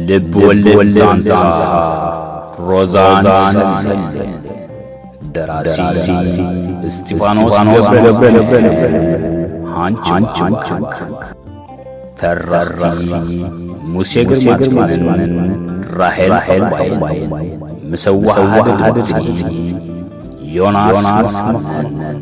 ልብ ወለድ ዛንታ ሮዛን ሰሌን። ደራሲ እስጢፋኖስ ገብረ፣ ሃንች ባንክ። ተረኽቲ ሙሴ ግርማጽዮንን ራሄል ዕባይን። ምስ ኣወሃህዳ ድምጺ ዮናስ መኮነን።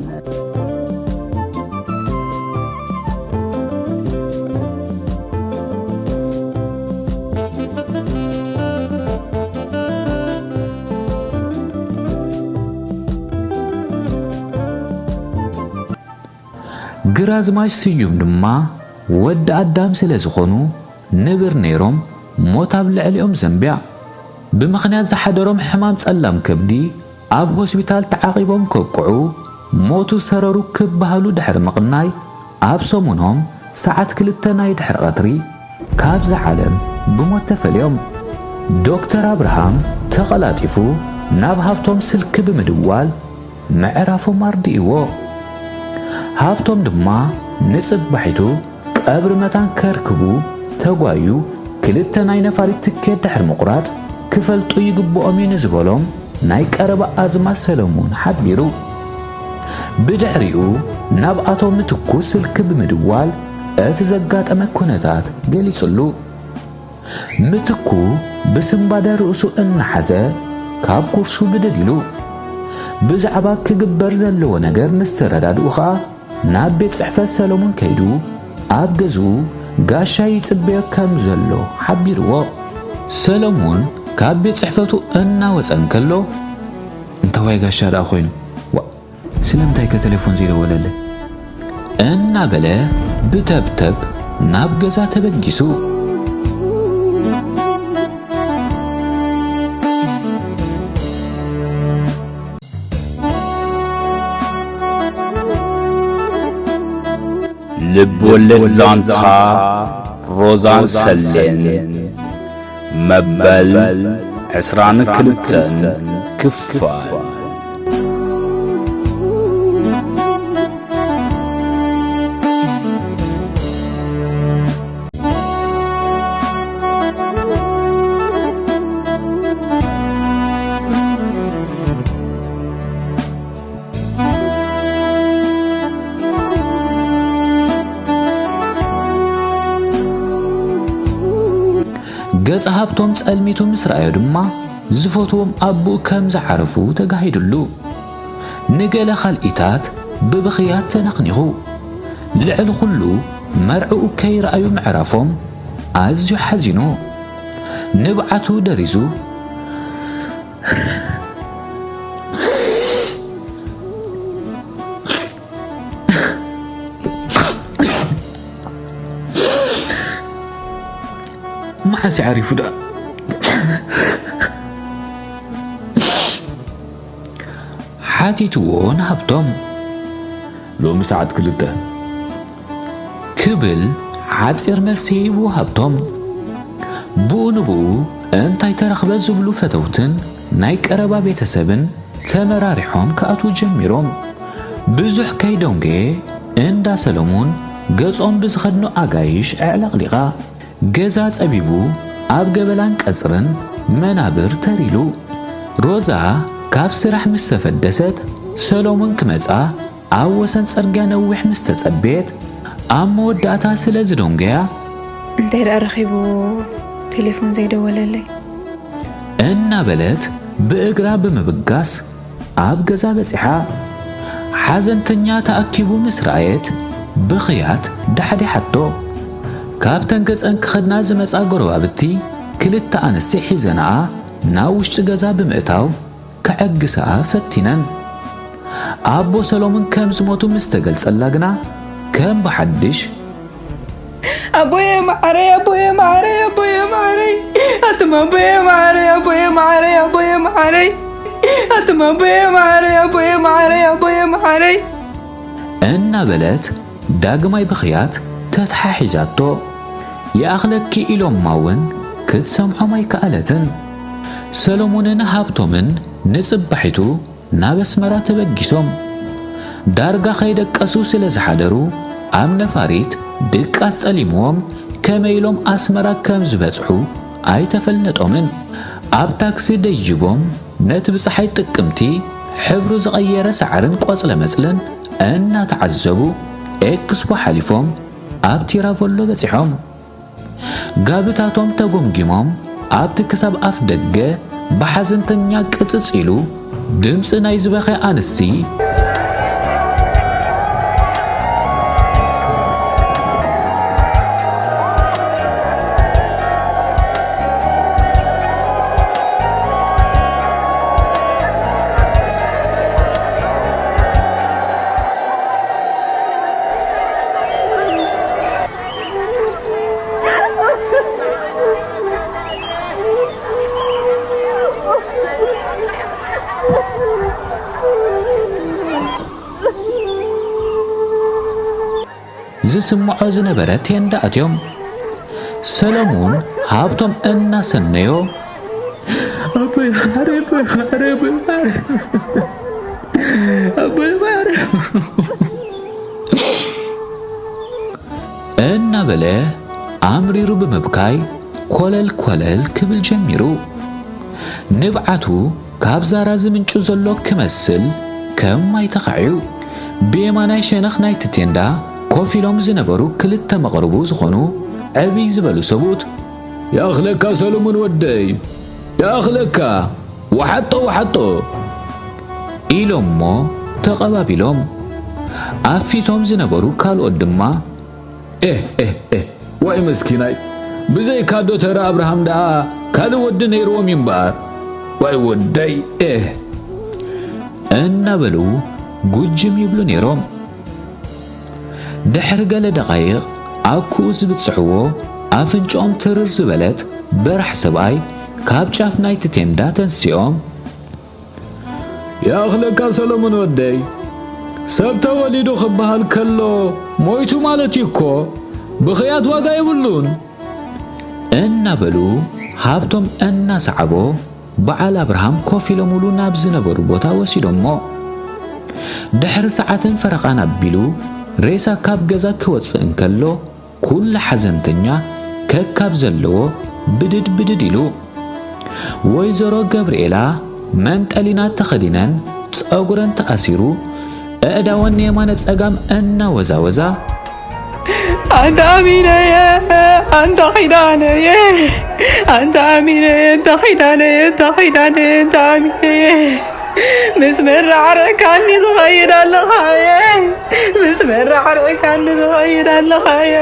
ግራዝማች ስዩም ድማ ወዲ ኣዳም ስለ ዝኾኑ ንብር ነይሮም፣ ሞት ኣብ ልዕሊኦም ዘንብያ። ብምኽንያት ዝሓደሮም ሕማም ጸላም ከብዲ ኣብ ሆስፒታል ተዓቒቦም ከብቅዑ፣ ሞቱ ሰረሩ ክበሃሉ ድሕሪ ምቕናይ፣ ኣብ ሰሙኖም ሰዓት ክልተ ናይ ድሕሪ ቀትሪ ካብዛ ዓለም ብሞት ተፈልዮም። ዶክተር ኣብርሃም ተቐላጢፉ ናብ ሃብቶም ስልኪ ብምድዋል ምዕራፎም ኣርዲእዎ። ሃብቶም ድማ ንጽባሒቱ ቀብሪ መታን ከርክቡ ተጓዩ ክልተ ናይ ነፋሪት ትኬት ድሕሪ ምቑራጽ ክፈልጡ ይግብኦም እዩ ንዝበሎም ናይ ቀረባ ኣዝማድ ሰለሙን ሓቢሩ። ብድሕሪኡ ናብኣቶ ምትኩ ስልኪ ብምድዋል እቲ ዘጋጠመ ኩነታት ገሊጹሉ። ምትኩ ብስንባደ ርእሱ እናሓዘ ካብ ኩርሱ ብድድ ኢሉ። ብዛዕባ ክግበር ዘለዎ ነገር ምስ ተረዳድኡ ኸኣ ናብ ቤት ጽሕፈት ሰለሙን ከይዱ ኣብ ገዝኡ ጋሻ ይጽበዮ ከም ዘሎ ሓቢርዎ። ሰለሙን ካብ ቤት ጽሕፈቱ እናወጸ እንከሎ፣ "እንታዋይ ጋሻ ደኣ ኮይኑ? ዋ፣ ስለምንታይ ከ ቴሌፎን ዘይደወለለይ?" እናበለ ብተብተብ ናብ ገዛ ተበጊሱ። ልብ ወለድ ዛንታ ሮዛን ሰሌን መበል ዕስራን ክልተን ክፋል። ገጽ ሃብቶም ጸልሚቱ ምስ ረኣዮ ድማ፣ ዝፈትዎም ኣቦኡ ከም ዝዓረፉ ተጋሂዱሉ። ንገለ ካልኢታት ብብኽያት ተነኽኒኹ። ልዕሊ ኩሉ መርዕኡ ከይረኣዩ ምዕራፎም ኣዝዩ ሓዚኑ። ንብዓቱ ደሪዙ፣ "መዓስ እዩ ዓሪፉ ደኣ?" ሓቲትዎ ንሃብቶም። "ሎሚ ሰዓት ክልተ" ክብል ሓጺር መልሲ ሂብዎ ሃብቶም። ብኡ ንብኡ እንታይ ተረኽበ ዝብሉ ፈተውትን ናይ ቀረባ ቤተሰብን ተመራሪሖም ክኣትዉ ጀሚሮም። ብዙሕ ከይደንጎየ እንዳ ሰለሙን ገጾም ብዝኸድኑ ኣጋይሽ ኣዕለቕሊቓ። ገዛ ጸቢቡ ኣብ ገበላን ቀጽርን መናብር ተር ኢሉ። ሮዛ ካብ ስራሕ ምስ ተፈደሰት ሰሎሙን ክመጻ ኣብ ወሰን ጽርግያ ነዊሕ ምስ ተጸበየት ኣብ መወዳእታ ስለ ዝደንጎያ፣ "እንታይ ደኣ ረኺቡ ቴሌፎን ዘይደወለለይ?" እናበለት ብእግራ ብምብጋስ ኣብ ገዛ በጺሓ። ሓዘንተኛ ተኣኪቡ ምስ ረኣየት ብኽያት ዳሕዲሓቶ። ካብተን ገጸን ክኸድና ዝመጻ ጎረባብቲ ክልተ ኣንስቲ ሒዘንኣ ናብ ውሽጢ ገዛ ብምእታው ከዐግስኣ ፈቲነን። ኣቦ ሰሎሙን ከም ዝሞቱ ምስ ተገልጸላ ግና ከም ብሓድሽ ኣቦየ መዓረይ፣ ኣቦየ መዓረይ፣ ኣቦየ መዓረይ፣ ኣቱም ኣቦየ መዓረይ፣ ኣቦየ መዓረይ፣ ኣቦየ መዓረይ፣ ኣቱም ኣቦየ መዓረይ፣ ኣቦየ መዓረይ፣ ኣቦየ መዓረይ እናበለት ዳግማይ ብኽያት ተተሓሒዛቶ። ይኣኽለኪ ኢሎማ እውን ክትሰምዖም ኣይከኣለትን። ሰሎሙንን ሃብቶምን ንጽባሒቱ ናብ ኣስመራ ተበጊሶም። ዳርጋ ከይደቀሱ ስለ ዝሓደሩ፣ ኣብ ነፋሪት ድቃስ ጠሊምዎም ከመይ ኢሎም ኣስመራ ከም ዝበጽሑ ኣይተፈለጦምን። ኣብ ታክሲ ደይቦም ነቲ ብጸሓይ ጥቅምቲ ሕብሩ ዝቐየረ ሳዕርን ቆጽለ መጽልን እናተዓዘቡ ኤክስፖ ሓሊፎም ኣብ ቲራቮሎ በጺሖም። ጋብታቶም ተጎምጊሞም ኣብቲ ክሳብ ኣፍ ደገ ብሓዘንተኛ ቅጽጽ ኢሉ ድምጺ ናይ ዝበኸ ኣንስቲ ዝስምዖ ዝነበረ ቴንዳ ኣትዮም። ሰለሙን ሃብቶም እናሰነዮ፣ ኣቦይ ማዕረ፣ ኣቦይ ማዕረ፣ ኣቦይ ማዕረ፣ ኣቦይ ማዕረ እናበለ ኣምሪሩ ብምብካይ ኮለል ኮለል ክብል ጀሚሩ። ንብዓቱ ካብ ዛራ ዝምንጩ ዘሎ ክመስል ከም ማይ ተኻዕዩ። ብየማናይ ሸነኽ ናይቲ ቴንዳ ኮፍ ኢሎም ዝነበሩ ክልተ መቕርቡ ዝኾኑ ዕብይ ዝበሉ ሰብኡት፣ "ይኣኽለካ ሰሎሞን ወደይ፣ ይኣኽለካ፣ ወሓጦ፣ ወሓጦ!" ኢሎሞ ተቐባቢሎም። ኣብ ፊቶም ዝነበሩ ካልኦት ድማ፣ "ኤህ፣ ኤህ፣ ኤህ፣ ዋይ መስኪናይ፣ ብዘይካ ዶተር ኣብርሃም ደኣ ካልእ ወዲ ነይርዎም እዩ እምበኣር፣ ዋይ ወደይ፣ ኤህ!" እናበሉ ጉጅም ይብሉ ነይሮም። ድሕሪ ገለ ደቓይቕ ኣኩኡ ዝብጽሕዎ ኣፍንጫኦም ትርር ዝበለት በራሕ ሰብኣይ ካብ ጫፍ ናይቲ ቴንዳ ተንሲኦም፣ "ይኣኽለካ ሰሎሞን ወደይ፣ ሰብ ተወሊዱ ክበሃል ከሎ ሞይቱ ማለት እዩ እኮ፣ ብኽያት ዋጋ የብሉን!" እናበሉ ሃብቶም እናሰዓቦ በዓል ኣብርሃም ኮፍ ኢሎምሉ ናብ ዝነበሩ ቦታ ወሲዶሞ። ድሕሪ ሰዓትን ፈረቓን ኣቢሉ ሬሳ ካብ ገዛ ክወጽእ እንከሎ፣ ኩሉ ሓዘንተኛ ከካብ ዘለዎ ብድድ ብድድ ኢሉ። ወይዘሮ ገብርኤላ መንጠሊና ተኸዲነን ጸጉረን ተኣሲሩ፣ ኣእዳወን ንየማነ ጸጋም እናወዛወዛ፣ "ኣንታ ኣሚነየ፣ ኣንታ ኺዳነየ፣ ኣንታ ኣሚነየ፣ ኣንታ ኺዳነየ፣ ኣንታ ኺዳነየ፣ ኣንታ ኣሚነየ፣ ምስ መራዕርዕካኒ ትኸይድ ኣለኻየ፣ ምስ መራዕርዕካኒ ትኸይድ ኣለኻየ፣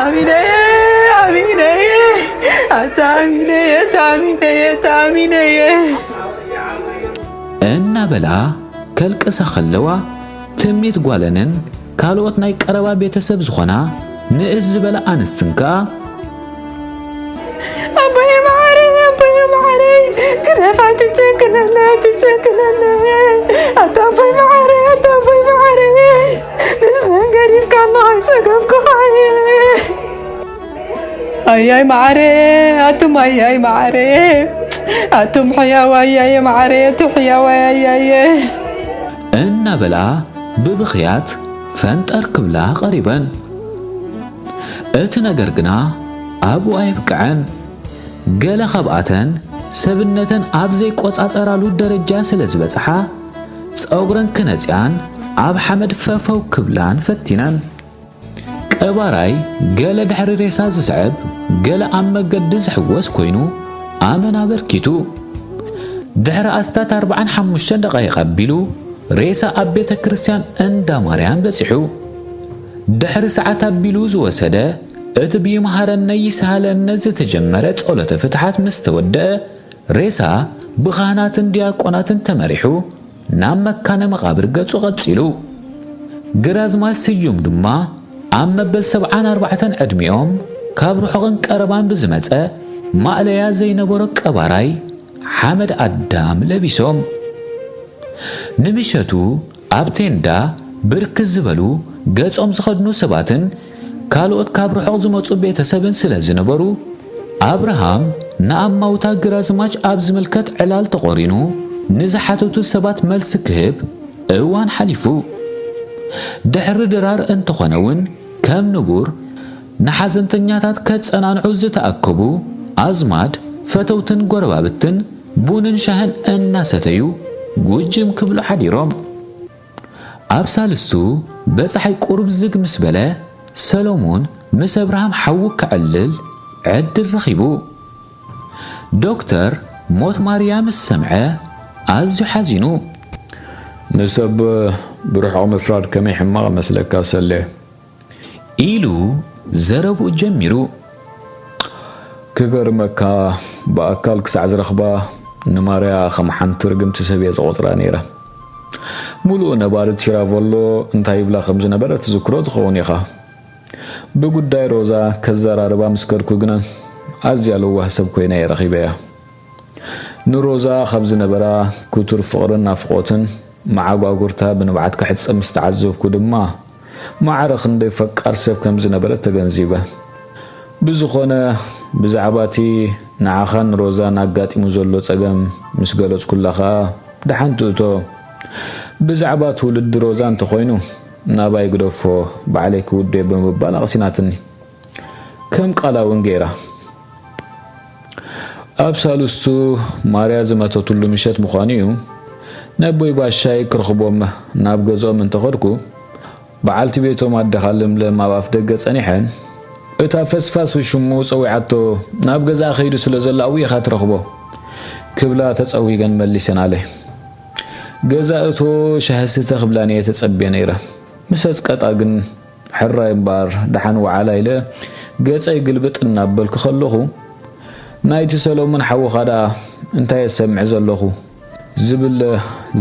ኣሚነየ፣ ኣሚነየ፣ ኣታ ኣሚነየ፣ ኣታ ኣሚነየ፣ ኣታ ኣሚነየ" እናበላ ከልቅሳ ከለዋ፣ ትምኒት ጓለንን ካልኦት ናይ ቀረባ ቤተሰብ ዝኾና ንእስ ዝበላ ኣንስትን ከኣ፣ "ኣቦየ መዓረይ፣ ኣቦየ መዓረይ፣ ግደፍ፣ ኣትጨክነለይ፣ ኣትጨክነለይ፣ ኣታ ኣቦይ መዓረይ፣ ኣታ ኣቦይ መዓረይ፣ ምስ መን ገዲፍካ ኣለኻ፣ ኣይጸገብኩኻየ። ኣያይ መዓረየ፣ ኣቱም ኣያይ መዓረየ፣ ኣቱም ሕያዋይ ኣያየ መዓረየ፣ ኣቱ ሕያዋይ ኣያየ" እናበላ ብብኽያት ፈንጠር ክብላ ቀሪበን። እቲ ነገር ግና ኣብኡ ኣየብቅዐን። ገለ ካብኣተን ሰብነተን ኣብ ዘይቆጻጸራሉ ደረጃ ስለ ዝበጽሓ፣ ጸጉረን ክነጽያን ኣብ ሓመድ ፈፈው ክብላን ፈቲነን። ቀባራይ ገለ ድሕሪ ሬሳ ዝስዕብ፣ ገለ ኣብ መገዲ ዝሕወስ ኮይኑ ኣመና ኣበርኪቱ። ድሕሪ ኣስታት ኣርብዓን ሓሙሽተን ደቓይቕ ኣቢሉ ሬሳ ኣብ ቤተ ክርስቲያን እንዳ ማርያም በጺሑ። ድሕሪ ሰዓት ኣቢሉ ዝወሰደ እቲ ብይምሃረነ ይስሃለነ ዝተጀመረ ጸሎተ ፍትሓት ምስ ተወደአ፣ ሬሳ ብኻህናትን ዲያቆናትን ተመሪሑ ናብ መካነ መቓብር ገጹ ቀጺሉ። ግራዝማች ስዩም ድማ ኣብ መበል ሰብዓን ኣርባዕተን ዕድሚኦም ካብ ርሑቕን ቀረባን ብዝመጸ ማእለያ ዘይነበሮ ቀባራይ ሓመድ ኣዳም ለቢሶም። ንምሸቱ ኣብ ቴንዳ ብርክት ዝበሉ ገጾም ዝኸድኑ ሰባትን ካልኦት ካብ ርሑቕ ዝመጹ ቤተሰብን ስለ ዝነበሩ፣ ኣብርሃም ንኣማውታ ግራዝማች ኣብ ዝምልከት ዕላል ተቖሪኑ ንዝሓተቱ ሰባት መልሲ ክህብ እዋን ሓሊፉ። ድሕሪ ድራር እንተኾነ እውን፣ ከም ንቡር ንሓዘንተኛታት ከጸናንዑ ዝተኣከቡ ኣዝማድ፣ ፈተውትን ጎረባብትን ቡንን ሻህን እናሰተዩ ጉጅም ክብሉ ሓዲሮም። ኣብ ሳልስቱ በፀሓይ ቁሩብ ዝግ ምስ በለ፣ ሰሎሙን ምስ ኣብርሃም ሓዉ ከዕልል ዕድል ረኺቡ። ዶክተር ሞት ማርያ ምስ ሰምዐ ኣዝዩ ሓዚኑ። "ንሰብ ብርሑቕ ምፍራድ ከመይ ሕማቕ መስለካ ሰሌ?" ኢሉ ዘረብኡ ጀሚሩ። "ክገርመካ፣ ብኣካል ክሳዕ ዝረኽባ ንማርያ ከም ሓንቲ ርግምቲ ሰብ እየ ዝቖጽራ ነይረ። ሙሉእ ነባሪ ቲራቮሎ እንታይ ይብላ ከም ዝነበረ ትዝክሮ ትኸውን ኢኻ። ብጉዳይ ሮዛ ከዘራርባ ምስ ከድኩ ግና ኣዝያ ለዋህ ሰብ ኮይና እየ ረኺበያ። ንሮዛ ካብ ዝነበራ ክቱር ፍቕርን ናፍቖትን መዓጓጉርታ ብንብዓት ክሕጸብ ምስ ተዓዘብኩ ድማ፣ ማዕረ ክንደይ ፈቃር ሰብ ከም ዝነበረት ተገንዚበ። ብዝኾነ፣ ብዛዕባ እቲ ንዓኻን ሮዛን ኣጋጢሙ ዘሎ ጸገም ምስ ገለጽኩላ ኸኣ፣ ደሓን ትእቶ። ብዛዕባ ትውልዲ ሮዛ እንተኾይኑ፣ ናባይ ግደፎ፣ ባዕለይ ክውደዮ" ብምባል ኣቕሲናትኒ። ከም ቃላ እውን ገይራ። ኣብ ሳልስቱ ማርያ ዝመተትሉ ምሸት ምዃኑ እዩ። ነቦይ ባሻይ ክረኽቦም ናብ ገዝኦም እንተኸድኩ፣ በዓልቲ ቤቶም ኣደኻ ለምለም ኣብ ኣፍ ደገ ጸኒሐን፣ "እታ ፈስፋስ ሽሙ ጸዊዓቶ ናብ ገዛኣ ከይዱ ስለ ዘሎ ኣብኡ ኢኻ ትረኽቦ" ክብላ ተጸዊገን መሊሰናለይ። ገዛ እቶ ሻሂ ስተ ክብላን እየ ተጸብየ ነይረ። ምስ ኣጽቀጣ ግን ሕራይ እምበኣር ደሓን ወዓላ ኢለ ገጸይ ግልብጥ እናበልኩ ከለኹ፣ "ናይቲ ሰሎሙን ሓውኻ ደኣ እንታይ እሰምዕ ዘለኹ?" ዝብል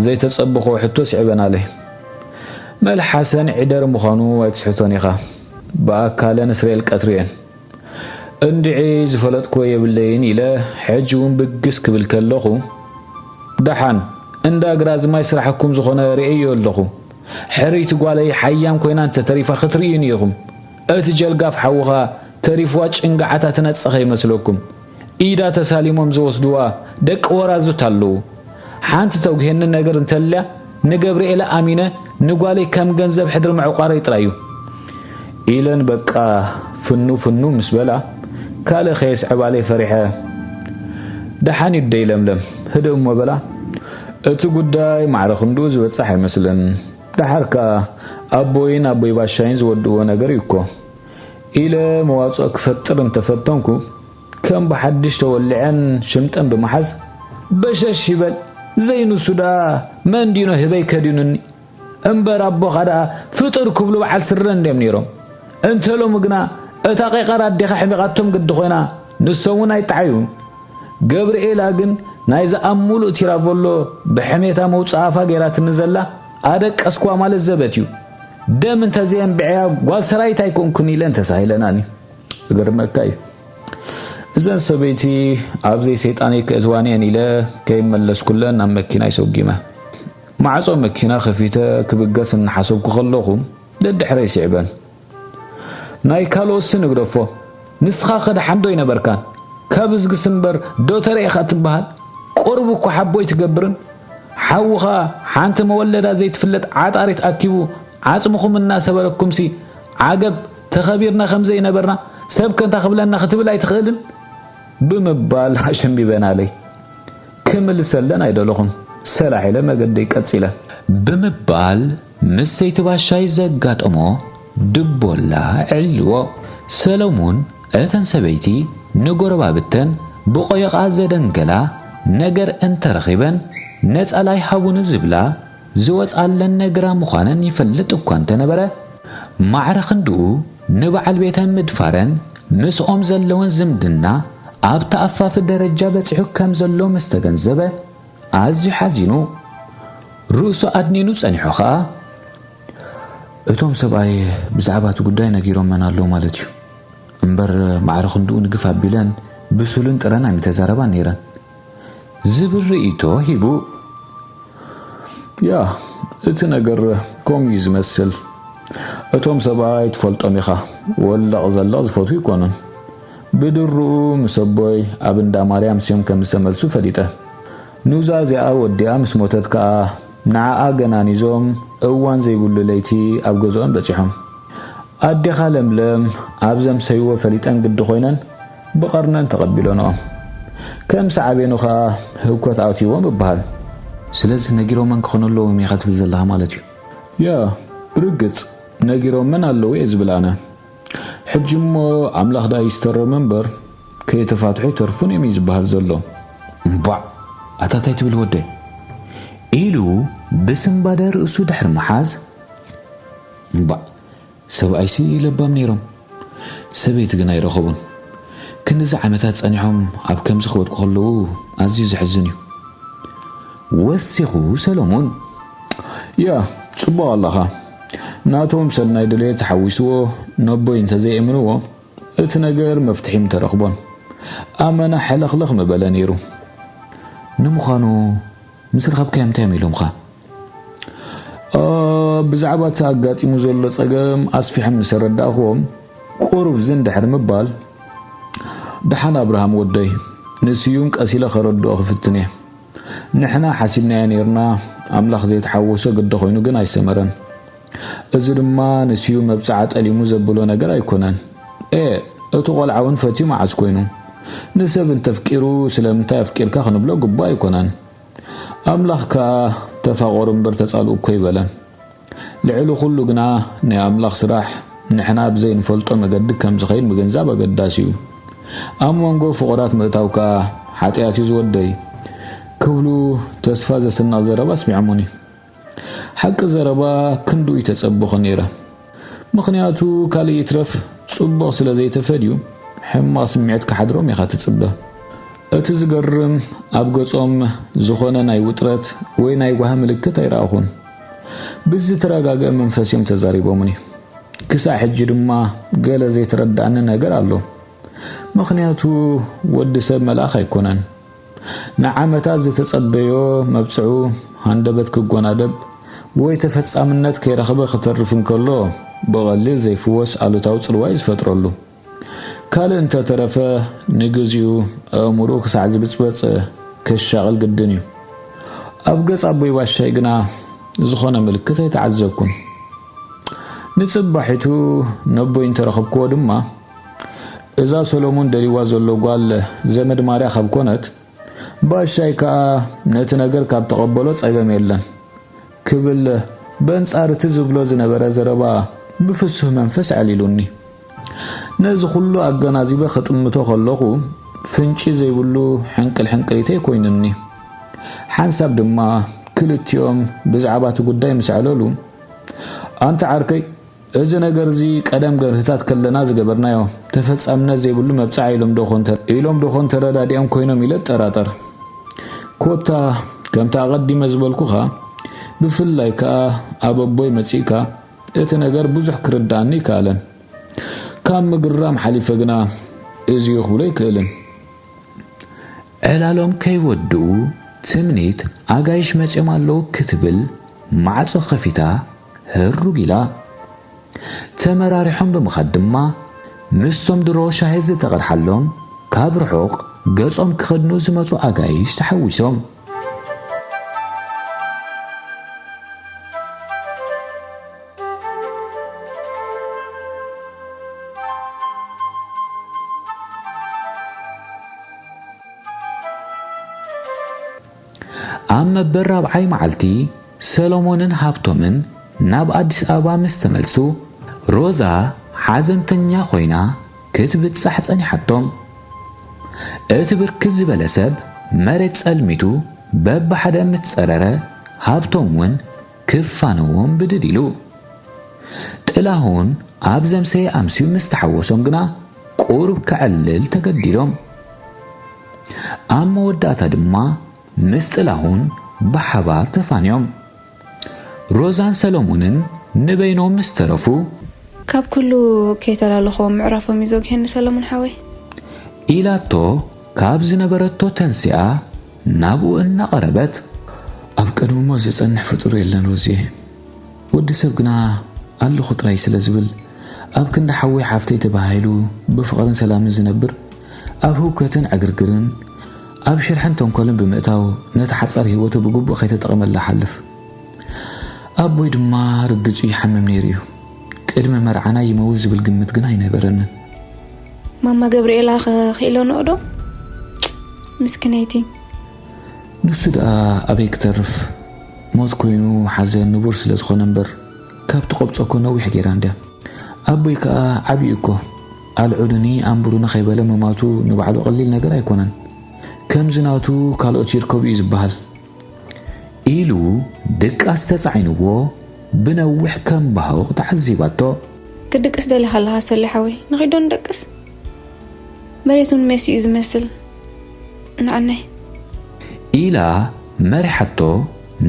ዘይተጸበኽዎ ሕቶ ስዒበናለይ። "መልሓሰን ዒደር ምዃኑ ኣይትስሕቶን ኢኻ። ብኣካለን እስራኤል ቀትሪ እየን። እንድዒ ዝፈለጥክዎ የብለይን" ኢለ ሕጂ እውን ብግስ ክብል ከለኹ፣ "ደሓን እንዳ ግራዝማይ ስራሕኩም ዝኾነ ርእየዮ ኣለኹ። ሕርይቲ ጓለይ ሓያም ኮይና እንተተሪፋ ክትርእዩኒ ኢኹም። እቲ ጀልጋፍ ሓውኻ ተሪፍዋ ጭንጋዓታ ትነጽኸ ይመስለኩም። ኢዳ ተሳሊሞም ዝወስድዋ ደቂ ወራዙት ኣለዉ። ሓንቲ ተጉሄኒ ነገር እንተልያ ንገብርኤል ኣሚነ ንጓለይ ከም ገንዘብ ሕድሪ መዕቋረይ ጥራይ እዩ" ኢለን በቃ ፍኑ ፍኑ ምስ በላ፣ ካልእ ከየስዕባለይ ፈሪሐ፣ "ደሓን እዩ ደይ ለምለም፣ ህድእ እሞ" በላ። "እቲ ጉዳይ ማዕረ ክንድኡ ዝበጽሕ ኣይመስልን። ደሓር ከኣ ኣቦይን ኣቦይ ባሻይን ዝወድእዎ ነገር እዩ እኮ" ኢለ መዋጽኦ ክፈጥር እንተፈተንኩ፣ ከም ብሓድሽ ተወልዐን ሽምጠን ብምሓዝ፣ "በሸሽ ይበል፣ ዘይንሱ ደኣ መን ዲኖ ህበይ ከዲኑኒ? እምበር ኣቦኻ ደኣ ፍጡር ክብሉ በዓል ስረ እንድዮም ነይሮም። እንተ ሎሚ ግና እታ ቄቓር ኣዴኻ ሕሚቓቶም ግዲ ኮይና፣ ንሶም እውን ኣይጠዓዩን። ገብርኤላ ግን ናይዛ ኣብ ሙሉእ ቲራቮሎ ብሕሜታ መውጽኣ ኣፋ ገይራትኒ ዘላ ኣደቀስክዋ ማለት ዘበት እዩ። ደም እንተዘየንብዐያ ጓል ሰራዊት ኣይኮንኩን" ኢለን ተሳሂለናኒ። ዝገርመካ እዩ። እዘን ሰበይቲ ኣብ ዘይሰይጣነይ ከእትዋኒ እየን ኢለ ከይመለስኩለን ናብ መኪናይ ሰጒመ። ማዕጾ መኪና ከፊተ ክብገስ እናሓሰብኩ ከለኹ ደድሕረይ ስዒበን። "ናይ ካልኦትሲ ንግደፎ፣ ንስኻ ከ ደሓን ዶ ኣይነበርካን? ካብ እዝግስ እምበር ዶ ተረኤኻ ትበሃል? ቁሩብ እኮ ሓቦ ኣይትገብርን? ሓውኻ ሓንቲ መወለዳ ዘይትፍለጥ ዓጣሪት ኣኪቡ ዓጽምኹም እናሰበረኩምሲ ዓገብ ተኸቢርና ከም ዘይነበርና ሰብ ከ እንታይ ክብለና ክትብል ኣይትኽእልን?" ብምባል ኣሸንቢበናለይ። ክምልሰለን ኣይደለኹን። ሰላሕ ኢለ መገደይ ቀጺለ። ብምባል ምስ ሰይቲ ባሻይ ዘጋጠሞ ድቦላ ዕልዎ። ሰሎሙን እተን ሰበይቲ ንጎረባብተን ብቆየቓ ዘደንገላ ነገር እንተረኺበን ነጻላይ ሃቡኒ ዝብላ ዝወጻለን ነግራ ምዃነን ይፈልጥ እኳ እንተነበረ፣ ማዕረ ክንድኡ ንበዓል ቤተን ምድፋረን ምስኦም ዘለወን ዝምድና ኣብ ተኣፋፊ ደረጃ በጺሑ ከም ዘሎ ምስ ተገንዘበ ኣዝዩ ሓዚኑ። ርእሱ ኣድኒኑ ጸኒሑ ኸኣ፣ "እቶም ሰብኣይ ብዛዕባ እቲ ጉዳይ ነጊሮመን ኣለዉ ማለት እዩ። እምበር ማዕረ ክንድኡ ንግፍ ኣቢለን ብሱልን ጥረን ኣይምተዛረባን ነይረን" ዝብል ርእይቶ ሂቡ። "ያ፣ እቲ ነገር ከምኡ እዩ ዝመስል። እቶም ሰብኣይ ትፈልጦም ኢኻ፣ ወለቕ ዘለቕ ዝፈትዉ ኣይኮኑን። ብድርኡ ምስ ኣቦይ ኣብ እንዳ ማርያም ስዮም ከም ዝተመልሱ ፈሊጠ። ኑዛዜኣ ወዲኣ ምስ ሞተት ከኣ ንዓኣ ገናኒዞም እዋን ዘይብሉ ለይቲ ኣብ ገዝኦም በጺሖም። ኣዴኻ ለምለም ኣብ ዘምሰይዎ ፈሊጠን ግዲ ኮይነን ብቐርነን ተቐቢሎንኦም። ከም ሰዓቤኑ ኸኣ ህውከት ኣውቲዎም ይበሃል። ስለዚ ነጊሮመን ክኾኑ ኣለዎም ኢኻ ትብል ዘለኻ ማለት እዩ? ያ፣ ብርግጽ ነጊሮመን ኣለዉ እየ ዝብል ኣነ። ሕጂ እሞ ኣምላኽ ደኣ ይስተሮም እምበር፣ ከይተፋትሑ ኣይተርፉን እዮም እዩ ዝበሃል ዘሎ። እምቧዕ! ኣታ እንታይ ትብል ወደይ? ኢሉ ብስንባደ ርእሱ ድሕሪ ምሓዝ፣ እምቧዕ! ሰብኣይሲ ለባም ነይሮም። ሰበይቲ ግን ኣይረኸቡን። ክንድዚ ዓመታት ጸኒሖም ኣብ ከምዚ ክወድቁ ከለዉ ኣዝዩ ዘሕዝን እዩ። ወሲኹ ሰሎሞን። ያ፣ ጽቡቕ ኣለኻ። ናቶም ሰናይ ድሌት ተሓዊስዎ ነቦይ እንተዘየእምንዎ፣ እቲ ነገር መፍትሒ ምተረኽቦን። ኣመና ሕልኽልኽ ምበለ ነይሩ። ንምዃኑ ምስ ረኸብካዮም እንታይ እዮም ኢሎምኻ? እ፣ ብዛዕባ እቲ ኣጋጢሙ ዘሎ ጸገም ኣስፊሖም ምስ ኣረዳእኽዎም፣ ቁሩብ ዝን ድሕሪ ምባል፣ ደሓን ኣብርሃም ወደይ፣ ንስዩም ቀስ ኢለ ከረድኦ ክፍትን እየ። ንሕና ሓሲብናዮ ኔርና፣ ኣምላኽ ዘይተሓወሶ ግደ ኮይኑ ግን ኣይሰመረን። እዚ ድማ ንስዩም መብጽዓ ጠሊሙ ዘብሎ ነገር ኣይኮነን። ኤ፣ እቲ ቆልዓ እውን ፈትዩ መዓስ ኮይኑ? ንሰብ እንተፍቂሩ ስለምንታይ ኣፍቂርካ ክንብሎ ግቡእ ኣይኮነን። ኣምላኽ ከኣ ተፋቐሩ እምበር ተጻልኡ እኮ ኣይበለን። ልዕሊ ኩሉ ግና ናይ ኣምላኽ ስራሕ ንሕና ብዘይንፈልጦ መገዲ ከም ዝኸይድ ምግንዛብ ኣገዳሲ እዩ። ኣብ መንጎ ፍቑራት ምእታው ከኣ ሓጢኣት እዩ ዝወደይ ክብሉ ተስፋ ዘስንቕ ዘረባ ኣስሚዖሙኒ። ሓቂ ዘረባ ክንድኡ ይተጸበኹ ነይረ። ምኽንያቱ ካልእ ይትረፍ ጽቡቕ ስለ ዘይተፈድዩ ሕማቕ ስምዒት ክሓድሮም ኢኻ ትጽበ። እቲ ዝገርም ኣብ ገጾም ዝኾነ ናይ ውጥረት ወይ ናይ ጓሂ ምልክት ኣይረኣኹን። ብዝተረጋግአ መንፈስ እዮም ተዛሪቦምኒ። ክሳዕ ሕጂ ድማ ገለ ዘይተረድኣኒ ነገር ኣሎ። ምኽንያቱ ወዲ ሰብ መልኣኽ ኣይኮነን። ንዓመታት ዝተጸበዮ መብጽዑ ሃንደበት ክጎናደብ ወይ ተፈጻምነት ከይረኸበ ክተርፍ እንከሎ፣ ብቐሊል ዘይፍወስ ኣሉታዊ ጽልዋ እዩ ዝፈጥረሉ። ካልእ እንተተረፈ፣ ንግዚኡ ኣእምሮኡ ክሳዕ ዝብጽበጽ ከሻቕል ግድን እዩ። ኣብ ገጽ ኣቦይ ባሻይ ግና ዝኾነ ምልክት ኣይተዓዘብኩን። ንጽባሒቱ ነቦይ እንተረኸብክዎ ድማ፣ እዛ ሰሎሞን ደልይዋ ዘሎ ጓል ዘመድ ማርያ ካብ ኮነት፣ ባሻይ ከኣ ነቲ ነገር ካብ ተቐበሎ ጸገም የለን ክብል በንጻር እቲ ዝብሎ ዝነበረ ዘረባ ብፍሱህ መንፈስ ኣዕሊሉኒ። ነዚ ኩሉ ኣገናዚበ ክጥምቶ ከለኹ ፍንጪ ዘይብሉ ሕንቅል ሕንቅሊተይ ኮይኑኒ። ሓንሳብ ድማ ክልቲኦም ብዛዕባ እቲ ጉዳይ ምስ ኣዕለሉ፣ ኣንታ ዓርከይ፣ እዚ ነገር እዚ ቀደም ገርህታት ከለና ዝገበርናዮ ተፈጻምነት ዘይብሉ መብጽዓ ኢሎም ዶ ኾን ተረ-፣ ኢሎም ዶ ኾን ተረዳዲኦም ኮይኖም ኢለ እጠራጠር። ኮታ ከምቲ ኣቐዲመ ዝበልኩኻ ብፍላይ ከኣ ኣብ ኣቦይ መጺእካ እቲ ነገር ብዙሕ ክርድኣኒ ኣይከኣለን። ካብ ምግርራም ሓሊፈ ግና እዚ እዩ ክብሎ ኣይክእልን። ዕላሎም ከይወድኡ ትምኒት ኣጋይሽ መጺኦም ኣለዉ ክትብል ማዕጾ ከፊታ ህሩግ ኢላ። ተመራሪሖም ብምኻድ ድማ ምስቶም ድሮ ሻሂ ዝተቐድሓሎም ካብ ርሑቕ ገጾም ክኸድኑ ዝመጹ ኣጋይሽ ተሓዊሶም። ኣብ መበል ራብዓይ መዓልቲ ሰሎሞንን ሃብቶምን ናብ ኣዲስ ኣበባ ምስ ተመልሱ፣ ሮዛ ሓዘንተኛ ኮይና ክትብጻሕ ጸኒሓቶም። እቲ ብርክት ዝበለ ሰብ መሬት ጸልሚቱ በብሓደ ምስ ጸረረ፣ ሃብቶም እውን ክፋነዎም ብድድ ኢሉ። ጥላሁን ኣብ ዘምሰየ ኣምስዩ ምስ ተሓወሶም ግና ቁሩብ ከዕልል ተገዲዶም። ኣብ መወዳእታ ድማ ምስ ጥላሁን ብሓባር ተፋንዮም። ሮዛን ሰሎሙንን ንበይኖም ምስ ተረፉ፣ ካብ ኩሉ ከይተላለኹዎም ምዕራፎም እዩ ዘጉሄኒ ሰሎሙን ሓወይ። ኢላቶ ካብ ዝነበረቶ ተንሲኣ ናብኡ እናቐረበት፣ ኣብ ቅድሚ ሞት ዝጸንሕ ፍጡር የለን ሮዝየ። ወዲ ሰብ ግና ኣለኹ ጥራይ ስለ ዝብል፣ ኣብ ክንዲ ሓወይ ሓፍተይ ተባሂሉ ብፍቕርን ሰላምን ዝነብር፣ ኣብ ህውከትን ዕግርግርን፣ ኣብ ሽርሕን ተንኮልን ብምእታው ነቲ ሓጻር ህይወቱ ብግቡእ ከይተጠቐመላ ሓልፍ። ኣቦይ ድማ ርግጹ ይሓምም ነይሩ እዩ። ቅድሚ መርዓና ይመውት ዝብል ግምት ግን ኣይነበረንን። ማማ ገብርኤላ ከ ክኢለንኦ ዶ? ምስክነይቲ። ንሱ ደኣ ኣበይ ክተርፍ? ሞት ኮይኑ ሓዘን ንቡር ስለ ዝኾነ እምበር፣ ካብ ትቆብጾ እኮ ነዊሕ ገይራ እንድያ። ኣቦይ ከኣ ዓብዩ እኮ፣ ኣልዕሉኒ ኣንብሩኒ ከይበለ ምማቱ ንባዕሉ ቀሊል ነገር ኣይኮነን። ከምዚ ናቱ ካልኦት ይርከቡ እዩ ዝበሃል። ኢሉ ድቃስ ተጻዒንዎ ብነዊሕ ከም ባህቕ ተዓዚባቶ። ክድቅስ ደሊኻ ኣለኻ ሰሌ ሓወይ፣ ንኺዶ ንደቅስ? መሬት እውን መሲኡ ዝመስል ንዓናይ። ኢላ መሪሓቶ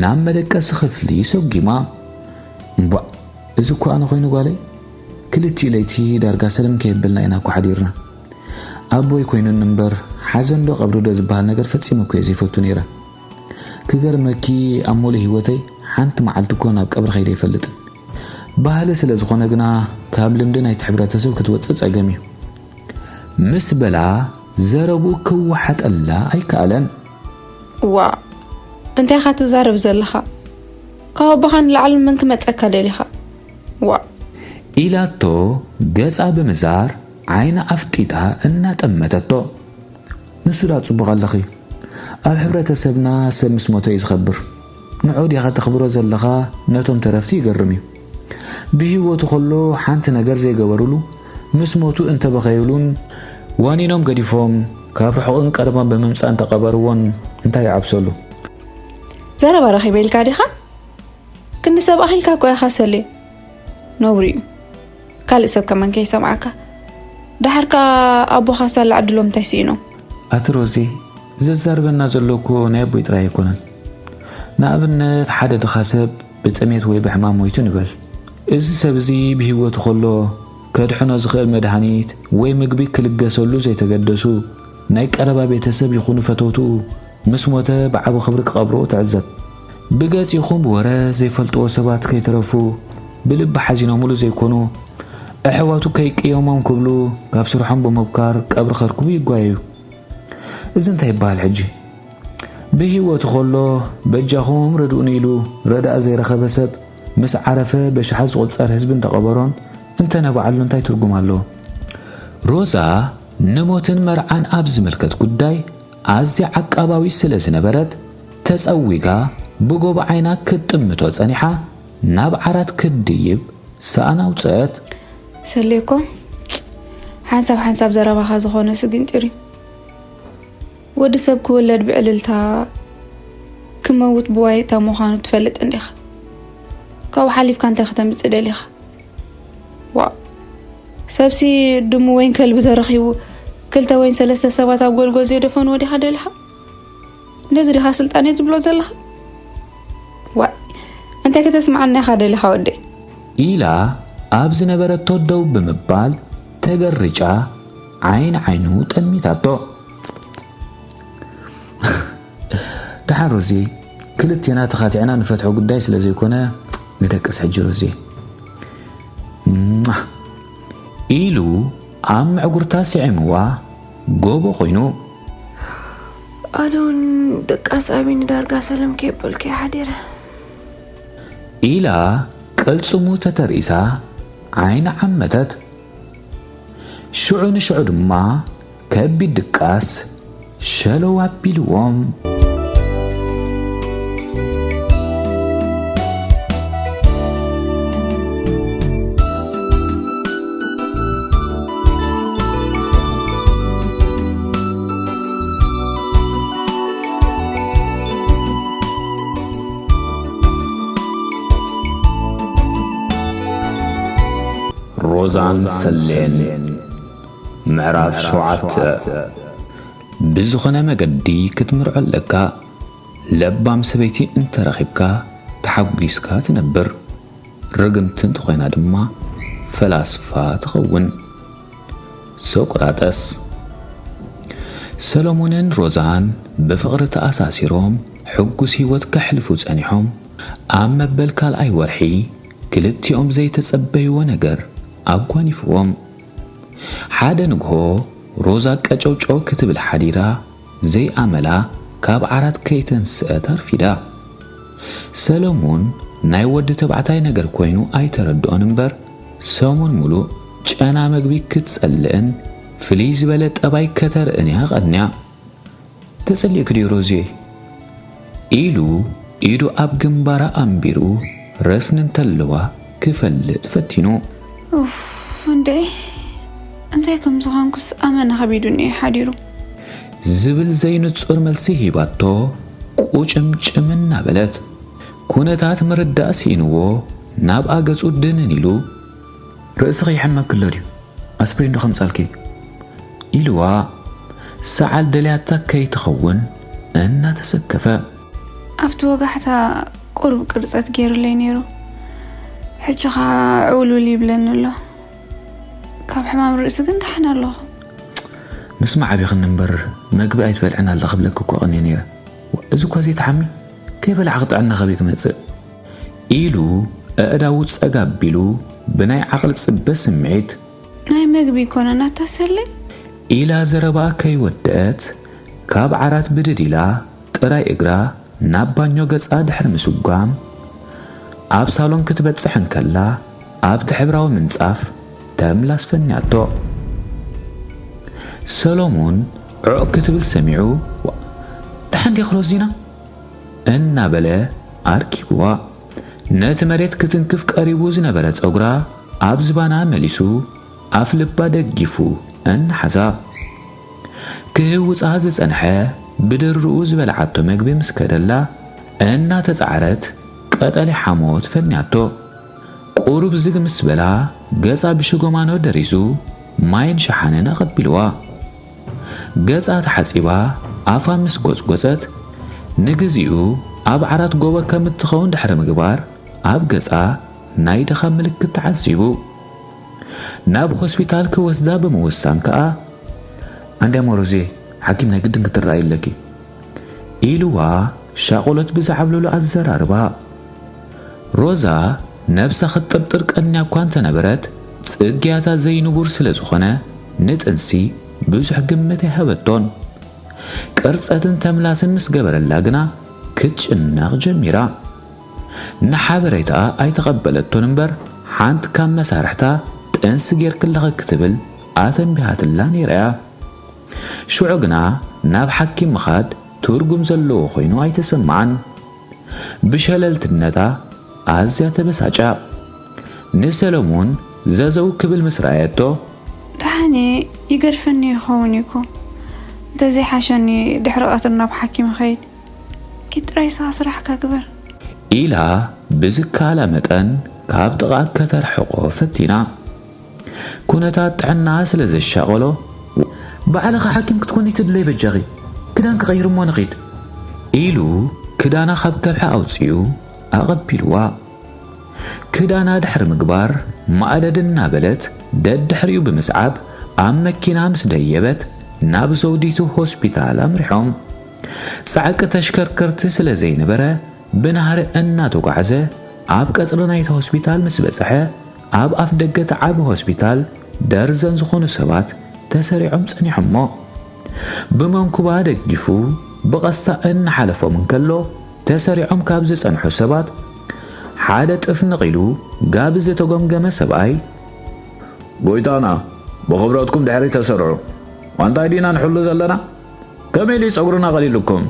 ናብ መደቀሲ ክፍሊ ሰጒማ። እምቧእ፣ እዚ እኮ ኣነ ኮይኑ ጓለይ፣ ክልቲኡ ለይቲ ዳርጋ ሰለም ከየበልና ኢና እኮ ሓዲርና። ኣቦይ ኮይኑኒ እምበር ሓዘን ዶ ቀብሪ ዶ ዝበሃል ነገር ፈጺመ እኮ እየ ዘይፈቱ ነይረ። ክገርመኪ ኣብ ሙሉእ ህይወተይ ሓንቲ መዓልቲ እኮ ናብ ቀብሪ ከይደ ኣይፈልጥን። ባህሊ ስለ ዝኾነ ግና ካብ ልምዲ ናይቲ ሕብረተሰብ ክትወጽእ ጸገም እዩ። ምስ በላ ዘረብኡ ክወሓጠላ ኣይከኣለን። ዋ፣ እንታይ ኢኻ ትዛረብ ዘለኻ? ካብ ኣቦኻ ንላዕሊ መን ክመጸካ ደሊኻ? ዋ። ኢላቶ ገጻ ብምዛር ዓይና ኣፍጢጣ እናጠመተቶ። ንሱ ደኣ ጽቡቕ ኣለኺ። ኣብ ሕብረተሰብና ሰብ ምስ ሞተ እዩ ዝኸብር። ንዑ ዲኻ ተኽብሮ ዘለኻ ነቶም ተረፍቲ ይገርም እዩ። ብህይወቱ ከሎ ሓንቲ ነገር ዘይገበሩሉ ምስ ሞቱ እንተበኸዩሉን ዋኒኖም ገዲፎም ካብ ርሑቕን ቀረባን ብምምጻእ እንተቐበርዎን እንታይ ይዓብሰሉ? ዘረባ ረኺበ ኢልካ ዲኻ? ክንዲ ሰብ ኣኺልካ እኮ ኢኻ ሰሌ። ነውሪ እዩ። ካልእ ሰብ ከማን ከይሰምዓካ። ደሓር ከኣ ኣቦኻ ሳላ ዕድሎም እንታይ ስኢኖም? ኣቲ ሮዚ፣ ዘዛርበና ዘሎ እኮ ናይ ኣቦይ ጥራይ ኣይኮነን። ንኣብነት ሓደ ድኻ ሰብ ብጥሜት ወይ ብሕማም ሞይቱ ንበል። እዚ ሰብ እዚ ብህይወቱ ከሎ ከድሕኖ ዝኽእል መድሃኒት ወይ ምግቢ ክልገሰሉ ዘይተገደሱ ናይ ቀረባ ቤተሰብ ይኹኑ ፈተውትኡ ምስ ሞተ ብዓቢ ክብሪ ክቐብርዎ ትዕዘብ። ብገጽ ይኹን ብወረ ዘይፈልጥዎ ሰባት ከይተረፉ ብልቢ ሓዚኖምሉ ዘይኮኑ፣ ኣሕዋቱ ከይቅየሞም ክብሉ ካብ ስርሖም ብምብካር ቀብሪ ከርክቡ ይጓየዩ። እዚ እንታይ ይበሃል ሕጂ? ብህይወቱ ከሎ በጃኹም ርድኡኒ ኢሉ ረዳእ ዘይረኸበ ሰብ ምስ ዓረፈ በሽሓት ዝቑጸር ህዝቢ እንተቐበሮን እንተነብዓሉ እንታይ ትርጉም ኣለዎ? ሮዛ ንሞትን መርዓን ኣብ ዝምልከት ጉዳይ ኣዝያ ዓቃባዊት ስለ ዝነበረት፣ ተጸዊጋ ብጎቦ ዓይና ክትጥምቶ ጸኒሓ፣ ናብ ዓራት ክትድይብ ሰኣን ኣውጸአት። ሰሌ እኮ ሓንሳብ ሓንሳብ ዘረባኻ ዝኾነ ስግንጢር እዩ። ወዲ ሰብ ክውለድ ብዕልልታ፣ ክመውት ብዋይታ ምዃኑ ትፈልጥ እንዲኻ። ካብኡ ሓሊፍካ እንታይ ከተምጽእ ደሊኻ? ዋእ፣ ሰብሲ ድሙ ወይን ከልቢ ተረኺቡ ክልተ ወይን ሰለስተ ሰባት ኣብ ጎልጎል ዘይደፈንዎ ዲኻ ደሊኻ? ነዚ ዲኻ ስልጣነይ ዝብሎ ዘለኻ? ዋእ፣ እንታይ ከተስምዓና ኢኻ ደሊኻ ወደይ? ኢላ ኣብ ዝነበረቶ ደው ብምባል ተገሪጫ ዓይን ዓይኑ ጠሚታቶ። ደሓን ሮዚ፣ ክልቴና ተኻቲዕና ንፈትሖ ጉዳይ ስለ ዘይኮነ ንደቅስ ሕጂ ሮዚ። ሟ! ኢሉ ኣብ ምዕጉርታ ስዒምዋ ጎቦ ኮይኑ። ኣነ እውን ድቃስ ኣቢኒ ዳርጋ ሰለም ከየበልኩ እየ ሓዲረ። ኢላ ቅልጽሙ ተተርኢሳ ዓይና ዓመተት። ሽዑ ንሽዑ ድማ ከቢድ ድቃስ ሸለው ኣቢልዎም። ሮዛን ሰሌን ምዕራፍ ሸውዓተ። ብዝኾነ መገዲ ክትምርዖ ኣለካ። ለባም ሰበይቲ እንተረኺብካ ተሓጒስካ ትነብር። ርግምቲ እንተኾይና ድማ ፈላስፋ ትኸውን። ሶቅራጠስ። ሰሎሞንን ሮዛን ብፍቕሪ ተኣሳሲሮም ሕጉስ ህይወት ከሕልፉ ጸኒሖም። ኣብ መበል ካልኣይ ወርሒ ክልቲኦም ዘይተጸበይዎ ነገር ኣጓኒፍዎም። ሓደ ንግሆ ሮዛ ቀጨውጨው ክትብል ሓዲራ ዘይኣመላ ካብ ዓራት ከይተንስአት ኣርፊዳ። ሰለሙን ናይ ወዲ ተባዕታይ ነገር ኮይኑ ኣይተረድኦን እምበር፣ ሰሙን ሙሉእ ጨና መግቢ ክትጸልእን ፍልይ ዝበለ ጠባይ ከተርእን እያ ቀንያ። "ተጸሊእኪ ድዩ ሮዝየ?" ኢሉ ኢዱ ኣብ ግንባራ ኣንቢሩ ረስኒ እንተለዋ ክፈልጥ ፈቲኑ። "ኡፍ፣ እንዴ፣ እንታይ ከም ዝኾንኩስ ኣመና ከቢዱኒ እዩ ሓዲሩ?" ዝብል ዘይንጹር መልሲ ሂባቶ ቁጭምጭም እናበለት፣ ኩነታት ምርዳእ ስኢንዎ ናብኣ ገጹ ድንን ኢሉ፣ "ርእስኺ ይሕመኪ ኣሎ ድዩ? ኣስፕሪን ዶ ከምጻልኪ?" ኢልዋ፣ ሰዓል ደልያታ ከይትኸውን እናተሰከፈ። "ኣብቲ ወጋሕታ ቁሩብ ቅርጸት ገይሩለይ ነይሩ። ሕጂ ኸኣ ዕውልውል ይብለኒ ኣሎ። ካብ ሕማም ርእሲ ግን ደሓን ኣለኹ።" "ምስማዕ ኣቢኽኒ እምበር፣ መግቢ ኣይትበልዕን ኣላ ክብለኪ እኮ ቀንየ ነይረ። ዋ፣ እዚ እኮ ዘይትሓሚ፣ ከይበላዕኺ ጥዕና ከበይ ክመጽእ?" ኢሉ ኣእዳዉ ጸጋ ኣቢሉ ብናይ ዓቕሊ ጽበት ስምዒት፣ "ናይ መግቢ ኣይኮነን ኣታ ሰሌ?" ኢላ ዘረባ ከይወደአት ካብ ዓራት ብድድ ኢላ ጥራይ እግራ ናብ ባኞ ገጻ ድሕሪ ምስጓም፣ ኣብ ሳሎን ክትበጽሕ እንከላ ኣብቲ ሕብራዊ ምንጻፍ ተምላስ ፈንያቶ። ሰሎሙን ዑቕ ክትብል ሰሚዑ፣ "ዋ፣ ደሓን ዲኺ ሮዚና?" እናበለ ኣርኪብዋ። ነቲ መሬት ክትንክፍ ቀሪቡ ዝነበረ ጸጉራ ኣብ ዝባና መሊሱ ኣፍ ልባ ደጊፉ እናሓዛ። ክህውጻ ዝጸንሐ ብድርኡ ዝበልዓቶ መግቢ ምስ ከደላ እናተጻዕረት ቀጠልያ ሓሞት ፈንያቶ። ቁሩብ ዝግ ምስ በላ ገጻ ብሽጎማኖ ደሪዙ ማይን ሸሓንን ኣቐቢልዋ። ገጻ ተሓጺባ ኣፋ ምስ ጎጽጎጸት፣ ንግዚኡ ኣብ ዓራት ጎቦ ከም እትኸውን ድሕሪ ምግባር፣ ኣብ ገጻ ናይ ድኻም ምልክት ተዓዚቡ። ናብ ሆስፒታል ክወስዳ ብምውሳን ከኣ፣ "ኣንድያ ሞሮዜ፣ ሓኪም ናይ ግድን ክትረኣይ ኣለኪ" ኢልዋ ሻቕሎት ብዝዓብለሎ ኣዘራርባ። ሮዛ ነብሳ ክትጥርጥር ቀንያ እኳ እንተነበረት፣ ጽግያታ ዘይንቡር ስለ ዝኾነ ንጥንሲ ብዙሕ ግምት ኣይሃበቶን። ቅርጸትን ተምላስን ምስ ገበረላ ግና ክትጭነቕ ጀሚራ። ንሓበሬታኣ ኣይተቐበለቶን እምበር፣ ሓንቲ ካብ መሳርሕታ ጥንሲ ጌርኪ ኣለኺ ክትብል ኣተንቢሃትላ ነይራ እያ። ሽዑ ግና ናብ ሓኪም ምኻድ ትርጉም ዘለዎ ኮይኑ ኣይተሰምዓን። ብሸለልትነታ ኣዝያ ተበሳጫ። ንሰለሙን ዘዘው ክብል ምስ ረኣየቶ፣ "ደሓን እየ፣ ይገድፈኒ ይኸውን እዩ እኮ። እንተዘይሓሸኒ ድሕሪ ቀትሪ ናብ ሓኪም እኸይድ። ኪድ ጥራይ ንስኻ ስራሕካ ግበር" ኢላ ብዝከኣላ መጠን ካብ ጥቓ ከተርሕቖ ፈቲና። ኩነታት ጥዕና ስለ ዘሻቐሎ፣ "ባዕልኺ ሓኪም ክትኮኒ ትድለይ በጃኺ፣ ክዳን ክቐይር እሞ ንኺድ" ኢሉ ክዳና ካብ ከብሒ ኣውጺኡ ኣቐቢልዋ። ክዳና ድሕሪ ምግባር፣ ማእለድ እናበለት ደድሕሪኡ ብምስዓብ ኣብ መኪና ምስ ደየበት ናብ ዘውዲቱ ሆስፒታል ኣምሪሖም። ጻዕቂ ተሽከርከርቲ ስለ ዘይነበረ፣ ብናህሪ እናተጓዕዘ ኣብ ቀጽሪ ናይቲ ሆስፒታል ምስ በጽሐ፣ ኣብ ኣፍ ደገ እቲ ዓቢ ሆስፒታል ደርዘን ዝኾኑ ሰባት ተሰሪዖም ጸኒሖሞ። ብመንኩባ ደጊፉ ብቐስታ እናሓለፎም እንከሎ፣ ተሰሪዖም ካብ ዝጸንሑ ሰባት ሓደ ጥፍንቕ ኢሉ ጋቢ ዝተጎምገመ ሰብኣይ፣ "ጎይታና፣ ብኽብረትኩም ድሕሪት ተሰርዑ። ዋንታይ ዲና ንሕሉ ዘለና? ከመይ ኢሉ ጸጉርና ቀሊሉኩም?"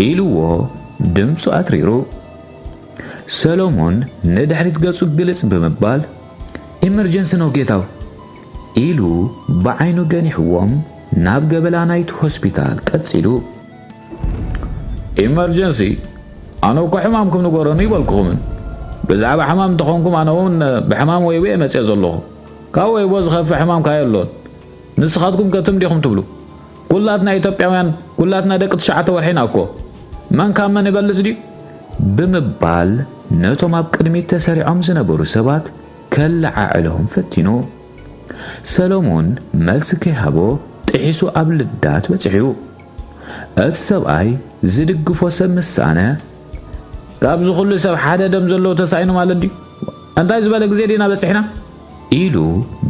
ኢልዎ ድምፁ ኣትሪሩ። ሰሎሞን ንድሕሪት ገፁ ግልፅ ብምባል፣ "ኢመርጀንሲ ነው ጌታው" ኢሉ ብዓይኑ ገኒሕዎም ናብ ገበላ ናይቲ ሆስፒታል ቀፂሉ። "ኢመርጀንሲ? ኣነ እኮ ሕማምኩም ንገሩኒ ይበልኩኹምን። ብዛዕባ ሕማም እንተኾንኩም ኣነ እውን ብሕማም ወይቦ እየ መፅየ ዘለኹ። ካብ ወይቦ ዝኸፍእ ሕማም ከ የሎን። ንስኻትኩም ከ ትም ዲኹም ትብሉ? ኩላትና ኢትዮጵያውያን፣ ኩላትና ደቂ ትሽዓተ ወርሒና እኮ። መን ካብ መን ይበልጽ ድዩ?" ብምባል ነቶም ኣብ ቅድሚት ተሰሪዖም ዝነበሩ ሰባት ከለዓዕሎም ፈቲኑ። ሰሎሞን መልሲ ከይሃቦ ጥሒሱ ኣብ ልዳት በጺሑ። እቲ ሰብኣይ ዝድግፎ ሰብ ምስ ሰኣነ፣ "ካብዚ ኩሉ ሰብ ሓደ ደም ዘለዎ ተሳኢኑ ማለት ድዩ? እንታይ ዝበለ ግዜ ዲና በጺሕና?" ኢሉ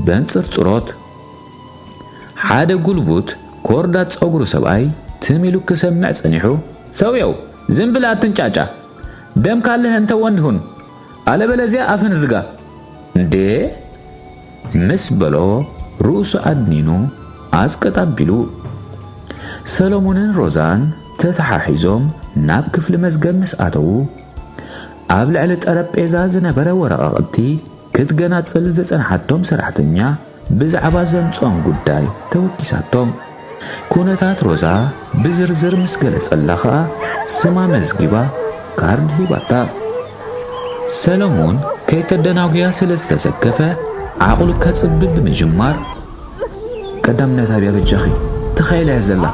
በንጽርጽሮት። ሓደ ጉልቡት ኮርዳት ጸጉሩ ሰብኣይ ትም ኢሉ ክሰምዕ ጸኒሑ፣ "ሰውየው፣ ዝም ብል ኣትንጫጫ። ደም ካለህ እንተ ወንድ ሁን፣ ኣለበለዚያ ኣፍን ዝጋ። እንዴ?" ምስ በሎ፣ ርእሱ ኣድኒኑ ኣስቀጥ ኣቢሉ። ሰሎሞንን ሮዛን ተተሓሒዞም ናብ ክፍሊ መዝገብ ምስ ኣተዉ፣ ኣብ ልዕሊ ጠረጴዛ ዝነበረ ወረቓቕቲ ክትገናጽል ዝጸንሓቶም ሰራሕተኛ ብዛዕባ ዘምጽኦም ጉዳይ ተወኪሳቶም። ኩነታት ሮዛ ብዝርዝር ምስ ገለጸላ ኸኣ፣ ስማ መዝጊባ ካርድ ሂባታ። ሰሎሞን ከይተደናጉያ ስለ ዝተሰከፈ፣ ዓቕሉ ከጽብብ ብምጅማር፣ ቀዳምነት ኣብያ በጃኺ፣ ተኻኢላ እያ ዘላ።